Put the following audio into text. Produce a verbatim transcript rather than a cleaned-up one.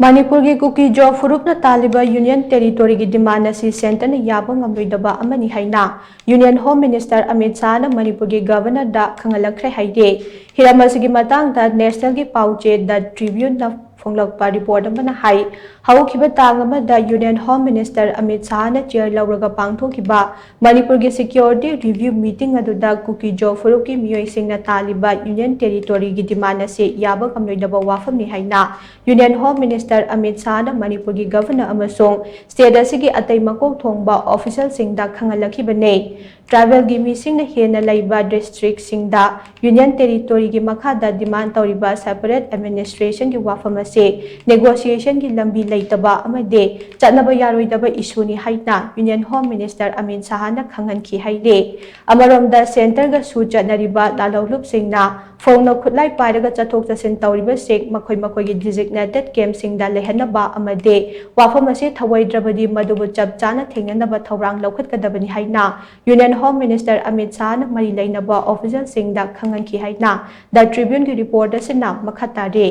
ꯃꯅꯤꯄꯨꯔꯒꯤ ꯀꯨꯀꯤ ꯖꯣ ꯐꯨꯔꯨꯞꯅ ꯇꯥꯜꯂꯤꯕ ꯌꯨꯅꯤꯌꯟ ꯇꯦꯔꯤꯇꯣꯔꯤꯒꯤ ꯗꯤꯃꯥꯟ ꯑꯁꯤ ꯁꯦꯟꯇꯔꯅ ꯌꯥꯕ ꯉꯝꯂꯣꯏꯗꯕ ꯑꯃꯅꯤ ꯍꯥꯏꯅ ꯌꯨꯅꯤꯌꯟ ꯍꯣꯝ ꯃꯤꯅꯤꯁꯇꯔ ꯑꯃꯤꯠ ꯁꯥꯍꯅ ꯃꯅꯤꯄꯨꯔꯒꯤ ꯒꯚꯔꯅꯔꯗ ꯈꯪꯍꯜꯂꯛꯈ꯭ꯔꯦ ꯍꯥꯏꯔꯤ꯫ ꯍꯤꯔꯝ ꯑꯁꯤꯒꯤ ꯃꯇꯥꯡꯗ ꯅꯦꯁꯅꯦꯜꯒꯤ ꯄꯥꯎꯆꯦ ꯗ ꯇ꯭ꯔꯤꯕ꯭ꯌꯨꯟꯅ ꯐꯣꯡꯂꯛꯄ ꯔꯤꯄꯣꯔꯠ ꯑꯃꯅ ꯍꯥꯏ, ꯍꯧꯈꯤꯕ ꯇꯥꯡ ꯑꯃꯗ ꯌꯨꯅꯤꯌꯟ ꯍꯣꯝ ꯃꯤꯅꯤꯁꯇꯔ ꯑꯃꯤꯠ ꯁꯥꯍꯅ ꯆꯤꯌꯔ ꯂꯧꯔꯒ ꯄꯥꯡꯊꯣꯛꯈꯤꯕ ꯃꯅꯤꯄꯨꯔꯒꯤ ꯁꯤꯀ꯭ꯌꯣꯔꯤꯇꯤ ꯔꯤꯚ꯭ꯌꯨ ꯃꯤꯇꯤꯡ ꯑꯗꯨꯗ ꯀꯨꯀꯤ ꯖꯣ ꯐꯨꯔꯨꯞꯀꯤ ꯃꯤꯑꯣꯏꯁꯤꯡꯅ ꯇꯥꯜꯂꯤꯕ ꯌꯨꯅꯤꯌꯟ ꯇꯦꯔꯤꯇꯣꯔꯤꯒꯤ ꯗꯤꯃꯥꯟ ꯑꯁꯤ ꯌꯥꯕ ꯉꯝꯂꯣꯏꯗꯕ ꯋꯥꯐꯝꯅꯤ ꯍꯥꯏꯅ ꯌꯨꯅꯤꯌꯟ ꯍꯣꯝ ꯃꯤꯅꯤꯁꯇꯔ ꯑꯃꯤꯠ ꯁꯥꯍꯅ ꯃꯅꯤꯄꯨꯔꯒꯤ ꯒꯚꯔꯅꯔ ꯑꯃꯁꯨꯡ ꯁ꯭ꯇꯦꯠ ꯑꯁꯤꯒꯤ ꯑꯇꯩ ꯃꯀꯣꯛ ꯊꯣꯡꯕ ꯑꯣꯐꯤꯁꯤꯌꯦꯜꯁꯤꯡꯗ ꯈꯪꯍꯜꯂꯛꯈꯤꯕꯅꯤ꯫ ꯇ꯭ꯔꯥꯏꯕꯦꯜꯒꯤ ꯃꯤꯁꯤꯡꯅ ꯍꯦꯟꯅ ꯂꯩꯕ ꯗꯤꯁꯇ꯭ꯔꯤꯛꯁꯤꯡꯗ ꯌꯨꯅꯤꯌꯟ ꯇꯦꯔꯤꯇꯣꯔꯤꯒꯤ ꯃꯈꯥꯗ ꯗꯤꯃꯥꯟ ꯇꯧꯔꯤꯕ ꯁꯦꯄꯔꯦꯠ ꯑꯦꯗꯃꯤꯅꯤꯁꯇ꯭ꯔꯦꯁꯟꯒꯤ ꯋꯥꯐꯝ ꯑꯁꯤ ꯅꯦꯒꯣꯁꯤꯌꯦꯁꯟꯒꯤ ꯂꯝꯕꯤ ꯂꯩꯇꯕ ꯑꯃꯗꯤ ꯆꯠꯅꯕ ꯌꯥꯔꯣꯏꯗꯕ ꯏꯁꯨꯅꯤ ꯍꯥꯏꯅ ꯌꯨꯅꯤꯌꯟ ꯍꯣꯝ ꯃꯤꯅꯤꯁꯇꯔ ꯑꯃꯤꯠ ꯁꯥꯍꯅ ꯈꯪꯍꯟꯈꯤ ꯍꯥꯏꯔꯤ꯫ ꯑꯃꯔꯣꯝꯗ ꯁꯦꯟꯇꯔꯒꯁꯨ ꯆꯠꯅꯔꯤꯕ ꯂꯥꯂꯧꯂꯨꯞꯁꯤꯡꯅ ꯐꯣꯡꯅ ꯈꯨꯠꯂꯥꯏ ꯄꯥꯏꯔꯒ ꯆꯠꯊꯣꯛ ꯆꯠꯁꯤꯟ ꯇꯧꯔꯤꯕꯁꯤꯡ ꯃꯈꯣꯏ ꯃꯈꯣꯏꯒꯤ ꯗꯤꯖꯤꯒꯅꯦꯇꯦꯗ ꯀꯦꯝꯞꯁꯤꯡꯗ ꯂꯩꯍꯟꯅꯕ ꯑꯃꯗꯤ ꯋꯥꯐꯝ ꯑꯁꯤ ꯊꯧꯑꯣꯏꯗ꯭ꯔꯕꯗꯤ ꯃꯗꯨꯕꯨ ꯆꯞ ꯆꯥꯅ ꯊꯦꯡꯅꯅꯕ ꯊꯧꯔꯥꯡ ꯂꯧꯈꯠꯀꯗꯕꯅꯤ ꯍꯥꯏꯅ ꯌꯨꯅꯤꯌꯟ ꯍꯣꯝ ꯃꯤꯅꯤꯁꯇꯔ ꯑꯃꯤꯠ ꯁꯥꯍꯅ ꯃꯔꯤ ꯂꯩꯅꯕ ꯑꯣꯐꯤꯁꯤꯌꯦꯜꯁꯤꯡꯗ ꯈꯪꯍꯟꯈꯤ ꯍꯥꯏꯅ ꯗ ꯇ꯭ꯔꯤꯕ꯭ꯌꯨꯟꯒꯤ ꯔꯤꯄꯣꯔꯠ ꯑꯁꯤꯅ ꯃꯈꯥ ꯇꯥꯔꯤ꯫